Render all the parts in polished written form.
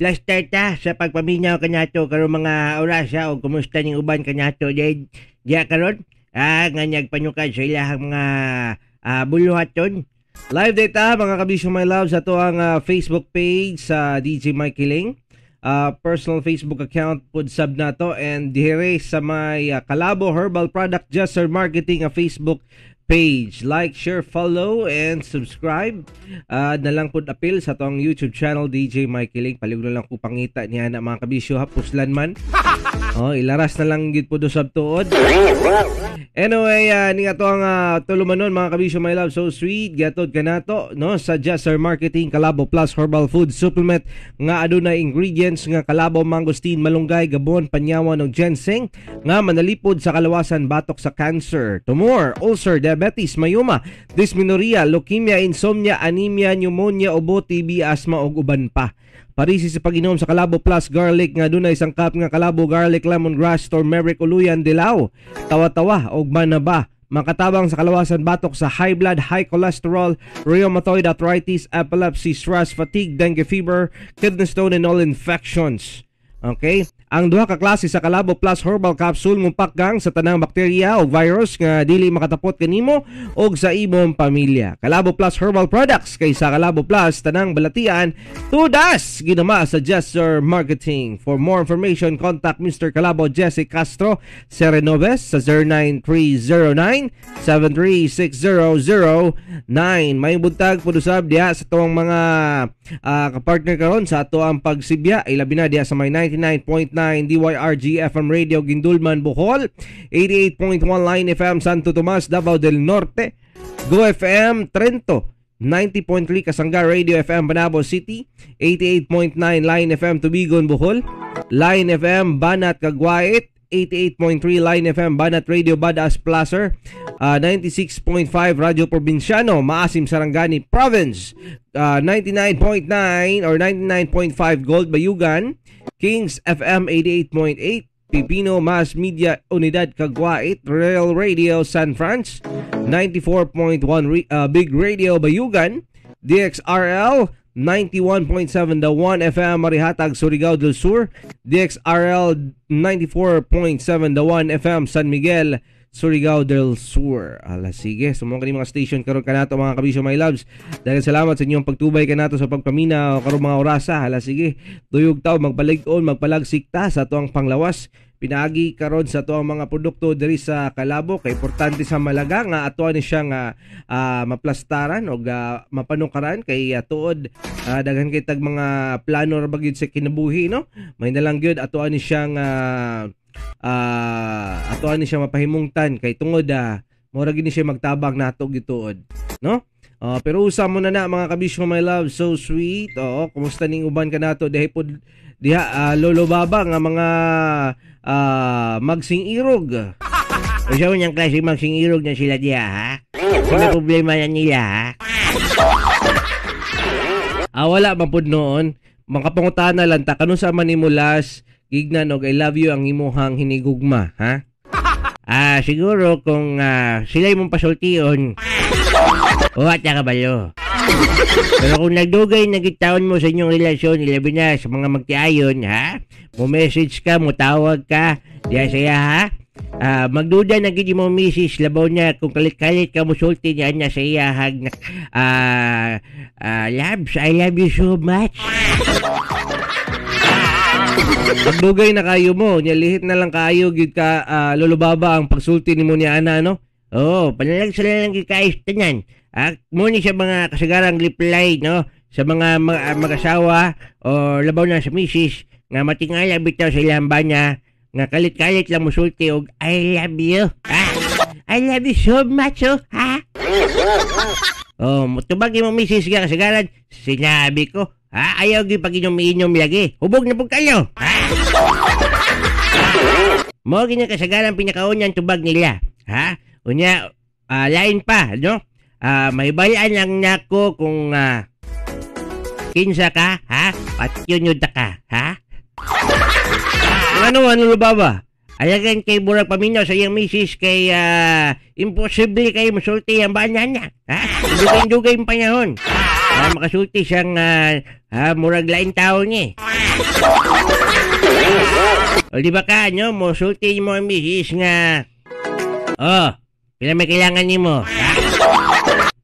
Plaster ta sa pagpaminaw kanato karon mga orasa o kumusta ning uban kanato diay diya karon nga nagpanukad sa ilahang mga buluhaton. Live data mga kabisyo my love sa ato ang Facebook page sa DJ Mikey Ling. Personal Facebook account pud sab nato and dire sa may Kalabo Herbal Product Jesser Marketing a Facebook page. Like, share, follow, and subscribe. Na lang pud apil sa atong YouTube channel DJ Mikey Ling. Palihog na lang ko pangita niya na mga kabisyo ha, puslan man. Oh, ilaras na lang gid pud usab tuod. Anyway, ni ato ang tulumanon mga kabisyo my love, so sweet gatod kanato no sa Jesser Marketing Kalabo Plus Herbal Food Supplement nga adunay ingredients nga kalabo, mangosteen, malunggay, gabon, panyawan ug ginseng nga manalipod sa kalawasan batok sa cancer, tumor, ulcer, diabetes, myoma, dysmenorrhea, leukemia, insomnia, anemia, pneumonia, ubo, TB, asthma ug uban pa. Parisi sa pag-inom sa Kalabo Plus Garlic nga dunay sangkap nga kalabo, garlic, lemongrass, turmeric, uluyan, dilaw, tawa-tawa ug manaba. Makatabang sa kalawasan batok sa high blood, high cholesterol, rheumatoid arthritis, epilepsy, stress, fatigue, dengue fever, kidney stone and all infections. Okay? Ang duha ka klase sa Kalabo Plus Herbal Capsule mupakgang sa tanang bakterya o virus nga dili makatapot kanimo og sa imong pamilya. Kalabo Plus Herbal Products kay sa Kalabo Plus tanang balatian tudas ginama sa Jesser Marketing. For more information, contact Mr. Kalabo Jesse Castro Serenoves sa 09309 736009. May buntag pud usab diha sa tuang mga kapartner karon sa ato ang pagsibya, ilabi na diha sa may 99.9 DYRG FM Radio Guindulman, Bohol, 88.1 Line FM Santo Tomas, Davao del Norte, Go FM Trento, 90.3 Kasangga Radio FM Panabo City, 88.9 Line FM Tubigon, Bohol, Line FM Banat Cagwait, 88.3 Line FM Banat Radio Badass Placer, 96.5 Radio Provinciano Maasim Sarangani Province, 99.9 or 99.5 Gold Bayugan, Kings FM 88.8, Pipino Mass Media Unidad Cagwait, Real Radio San Franz, 94.1 Big Radio Bayugan, DXRL 91.7 The 1 FM Marihatag Surigao del Sur, DXRL 94.7 The 1 FM San Miguel Surigao del Sur. Ala sige, sumong kani mga station karon kanato mga kabisyo my loves. Dahil salamat sa inyong pagtubay kanato sa pagpamina karon mga orasa. Hala sige, duyog taw magbalig-on, magpalagsik ta sa atuang panglawas. Pinaagi karon sa atuang mga produkto diri sa Kalabo kay importante sa Malaga nga ato ni siya nga maplastaran og mapanukaran kay tuod daghan kay tag mga plano ra ba gyud sa kinabuhi no. May nalang gyud ato ni siya nga ato ani siya mapahimungtan kay tungod mura gini siya magtabang nato gituod no. Pero usa mo na na mga kabisyo my love, so sweet. Oo, kumusta ning uban kanato diha pod diha lolo baba nga mga magsing-irog. Usa man yang klase magsing-irog na sila diha ha. Sa may problema na nila ha. Wala man pud noon. Makapangutana lang ta kanus man nimo last gignan og I love you ang imuhang hinigugma ha? Siguro kung sila imong pasultion, wa ta kabalo. Pero kung nagdugay na gitaon mo sa inyong relasyon, ilabi na sa mga magtiayon, ha? Mo message ka, mo tawag ka, diya saya, ha? Magduda na gid mo misis, labaw niya kung kalit-kalit ka mo sulti niya na sa iya hag loves, I love you so much. Pagdugay na kayo mo, niya lihit na lang kayo gid ka lolo baba ang pagsulti nimo ni ana no. Oo, panalag sila lang gid kaayos tanan. Mo ni sa mga kasagarang reply no sa mga mag-asawa o labaw na sa misis nga matingala bitaw sa ilang bana nga kalit-kalit lang musulti og I love you. I love you so much, oh, ha? Oh, mutubag mo misis nga kasagaran, sinabi ko, ha? Ayaw gyud pag inom-inom lagi. Hubog na pud kayo. Ha? Mo gini kasagaran pinakaunang tubag nila, ha? Unya, lain pa, no? May bayan lang nako kung kinsa ka, ha? Patyon yun ta ka, ha? Ano, ano ba? Alagan kay Burag Paminaw sa iyang misis kay imposible kay musulti ang bana niya, ha? Dugay-dugay yung panahon. Makasulti siyang murag lain tao niya. O di ba ka, no? Mosulti mo ang misis nga, oh, pila may kailangan nimo? Ha?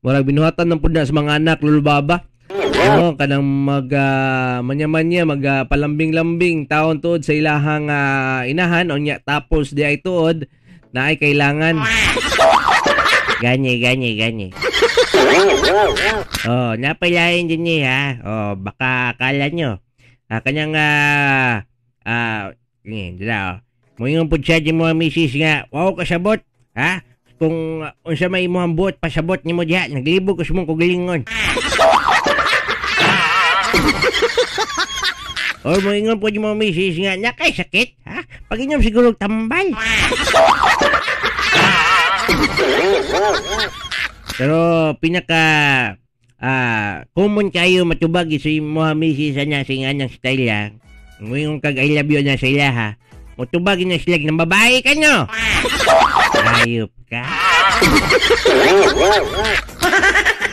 Murag binuhatan ng pud na sa mga anak, Lolo Baba. Oh, kanang mag manya-manya, mag palambing-lambing taon tuod sa ilahang inahan unya tapos di ay tuod na ay kailangan. Gani, gani, gani. Oh, napailain din niya, ha? Oh, baka akala nyo. Kanyang, dila, oh. Moingon po siya di mo ang misis nga, wow, kasabot, ha? Kung unsa may imuhang buot, pasabot nimo diha, naglibog ko sa mong kugilingon. Or moingon po di mo misis nga, nakay sakit, ha? Pag-inom siguro tambal. Pero pinaka common kayo matubag sa imuha misis na sa inganang style, ha. Moingon kag I love you na sa ila, ha. Mutubag na sila ng babae ka, no? Ayop ka.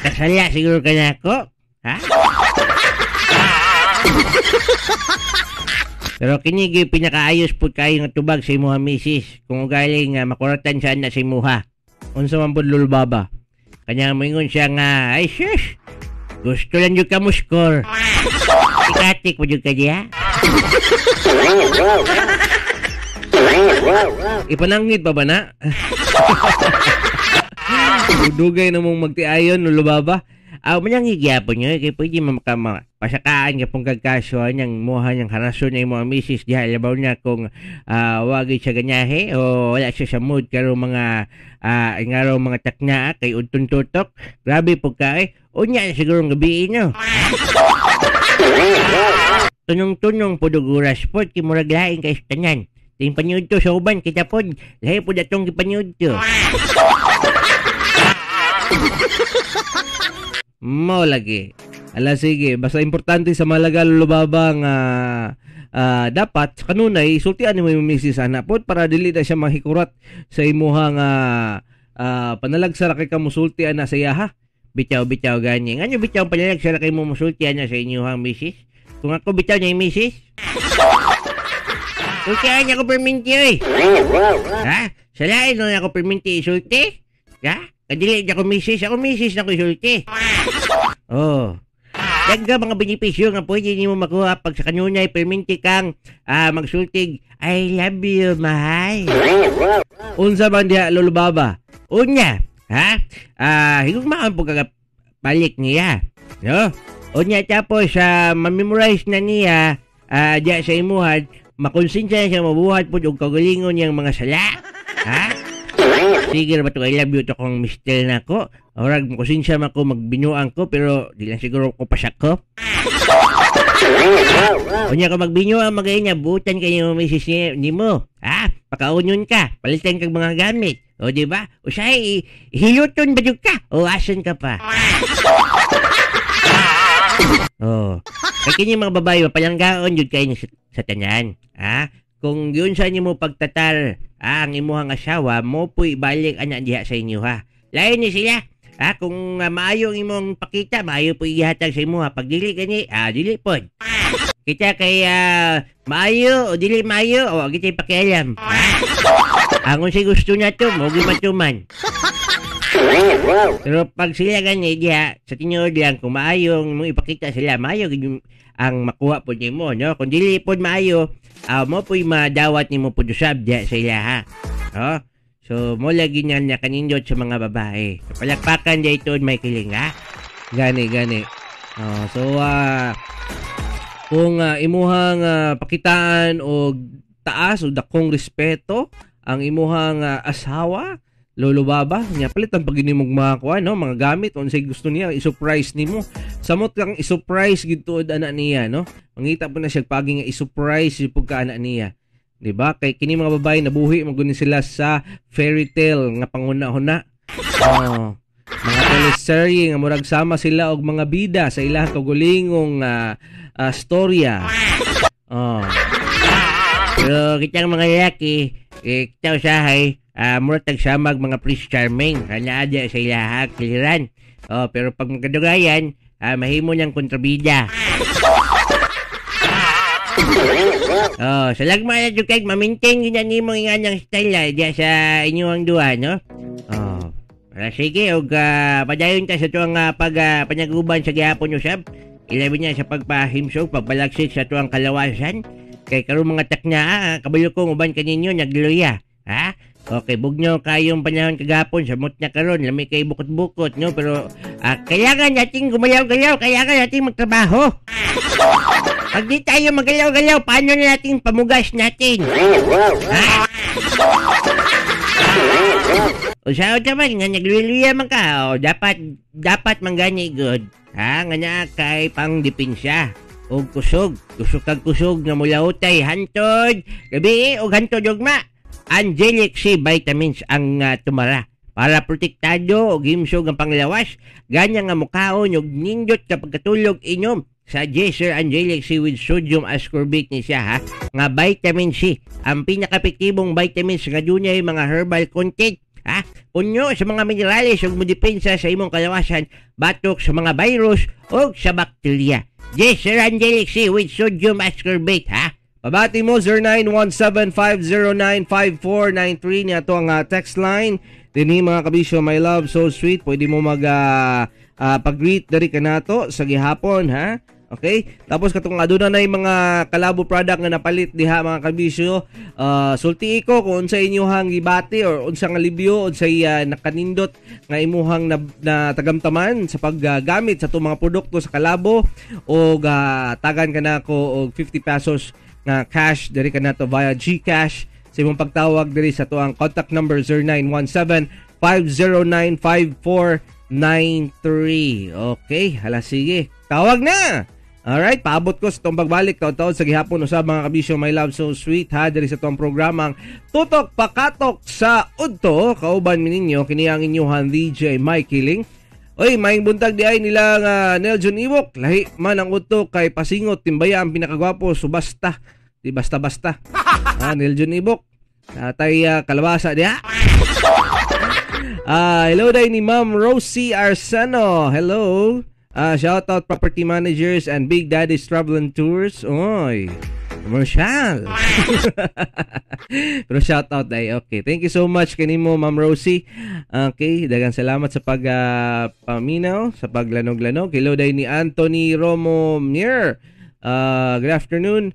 Kasala siguro ka na ako, ha? Pero kini gyud pinakaayos pud kayo nga tubag sa imuha misis kung ugaling makuratan siya na sa imuha. Unsa man pud, Lolo Baba? Kanya moingon siya nga, ay shush, gusto lang jud ka mo score. Ikatik mo jud ka diha. Ipanangit pa ba na? Dugay na mong magtiayon, Lolo Baba. Manangit gyapon nyo, kay pwede pasakaan ka pong kagkaso niyang muha niyang harason na imong misis diha, labaw na kung wagi siya ganyahe o wala siya sa mood karon mga ingaraw mga takna kay udtong tutok. Grabe po ka eh. Unya siguro ng gabi no. Tunong-tunong po duguras po, kay murag laing kay tanan. Ting panyud to sa uban kita pod, lahi pod atong gipanyud to. Mao lagi. Ala sige, basta importante sa malaga, Lolo Baba, nga dapat sa kanunay sultian nimo imong misis ana pod para dili na siya mahikurat sa imuhang panalagsa ra kay ka musulti ana sa iya, ha. Bitaw bitaw gani. Ngano bitaw panalagsa ra kay mo musulti ana sa inyuhang misis? Kung ako bitaw niya misis, sultian niya ko perminti oy. Ha? Sa lain na ako perminti isulti? Ha? Kadili niya ko misis, ako misis na ko isulti. Oh. Dagga mga benepisyo nga pwede nimo makuha pag sa kanunay perminti kang magsultig I love you, mahal. Unsa man diha, Lolo Baba? Unya, ha? Higugmaon po kagabalik niya, no? Unya tapos ma-memorize na niya diya sa imuhan, makonsensya na siya mabuhat po og kagalingon niyang mga sala. Ha? Sige ba to I love you to kong mister na ko. Orag makonsensya man ko magbinuang ko pero di lang siguro ko pasakop. Unya ko magbinuang magay niya butan kayo misis nimo. Ha? Pakaunyon ka, palitan kag mga gamit. O di ba? Usahay hiluton ba jud ka? O asan ka pa? Oh. Kay kini mga babae mapalanggaon jud kayo sa tanan. Ha? Kung yun sa nimo pagtatal ang imuhang asawa mo puy balik ana diha sa inyo, ha. Lain ni sila. Ha, kung maayo ang imong pakita, maayo po ihatag sa imuha. Pag dili gani, dili pod. Kita kay maayo o dili maayo, o kita pakialam. Ha? Ang unsay gusto na to, mo gimatuman. Pero pag sila gani diha, sa tinuod lang kung maayo ang imong ipakita sila, maayo gid ang makuha pod nimo, no? Kung dili pod maayo, mo po'y madawat nimo pod usab diha sa ila, ha. No? So, mo lagi niyan na kanindot sa mga babae. So, palakpakan diha ito, may kiling, ha? Gani, gani. So, kung imuhang pakitaan o taas o dakong respeto ang imuhang asawa, Lolo Baba, niya palitan pag ini mong mga kuha, no? Mga gamit, unsay gusto niya, i-surprise nimo. Samot kang i-surprise gid tuod ana niya, no? Mangita po na siya pagi nga i-surprise yung pagka ana niya. Di ba? Kay kini mga babae nabuhi man gud sila sa fairy tale nga panguna-huna. Oh, mga teleserye nga murag sama sila og mga bida sa ilang kagulingong storya. Oh. Pero kitang mga lalaki, kita usahay, murag tagsamag mga Prince Charming, kanaa diya sa ilaha, kiliran. Oh, pero pag magkadugayan, Mahimo niyang kontrabida. Oh, sa lagma na jud kay ma-maintain gyud nimo inganang style diya sa inyong duha, no? Oh. Para sige og padayon ta sa tuang pag panaguban sa gihapon usab. Ilabi niya sa pagpahimsog, pagpalagsik sa tuang kalawasan. Kay karon mga takna, kabalo ko uban kaninyo nagluya, ha? Okay, bugno kayong panahon kagapon, samot na karon, lami kay bukot-bukot, no? Pero kailangan nating gumalaw-galaw, kailangan nating magtrabaho. Pag di tayo magalaw-galaw, paano na nating pamugas natin? Ha? O sa naman, nga nagluluya man ka, o, dapat manggani good. Ha? Nga naa kay pang depensa. O kusog, kusog kag kusog nga mulautay, hantod, gabi, o hantod ugma. Angelic C vitamins ang tumara para protektado og himsog ang panglawas. Ganya nga mukaon og nindot kapag katulog inom sa Jessar Angelic C with sodium ascorbate ni siya, ha, nga vitamin C, ang pinakaepektibong vitamins nga dunay mga herbal content, ha, punyo sa mga minerales ug modepensa sa imong kalawasan batok sa mga virus ug sa bakterya. Jessar Angelic C with sodium ascorbate, ha. Pabati mo 0917-509-5493 ni ato ang text line. Dinhi mga kabisyo, my love, so sweet. Pwede mo mag pag-greet diri kanato sa gihapon, ha? Okay? Tapos katong aduna na yung mga Kalabo product nga napalit diha mga kabisyo. Sulti ko kung unsa inyuhang gibati or unsa nga libyo, unsay nakanindot nga imuhang na tagamtaman sa paggamit sa itong mga produkto sa Kalabo o tagan ka nako og 50 pesos nga cash diri kanato via GCash sa imong pagtawag diri sa tuang contact number 0917-509-5493. Okay, hala sige. Tawag na! Alright, paabot ko sa itong pagbalik taon-taon sa gihapon usab mga kabisyo, my love, so sweet, ha, diri sa itong programang Tutok Pakatok sa Udto. Kauban mi ninyo kini ang inyuhan DJ Mikey Ling. Oy, maayong buntag di ay nila nga Nel John Iwok. Lahi man ang udto kay Pasingot, timbaya ang pinakagwapo, subasta. Di basta-basta. Ah, Nel John Ibok. Tatay kalabasa diha. Hello day ni Ma'am Rosie Arseno. Hello. Shout out property managers and Big Daddy's Travel and Tours. Oy, commercial. Pero shout out day. Okay, thank you so much kanimo Ma'am Rosie. Okay, daghang salamat sa pag paminaw, sa paglanog-lanog. Hello day ni Anthony Romo Mier. Good afternoon.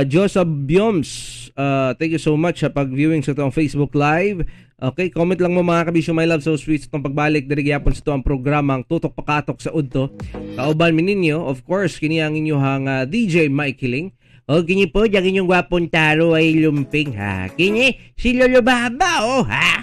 Joseph Bioms, thank you so much sa pag-viewing sa itong Facebook Live. Okay, comment lang mo mga kabisyo, my love, so sweet sa itong pagbalik diri gyapon sa itong programang Tutok Pakatok sa Udto. Kauban mi ninyo, of course, kini ang inyong DJ Mikey Ling. O kini po, ang inyong gwapong taro ay lumping, ha. Kini, si Lolo Baba, oh, ha.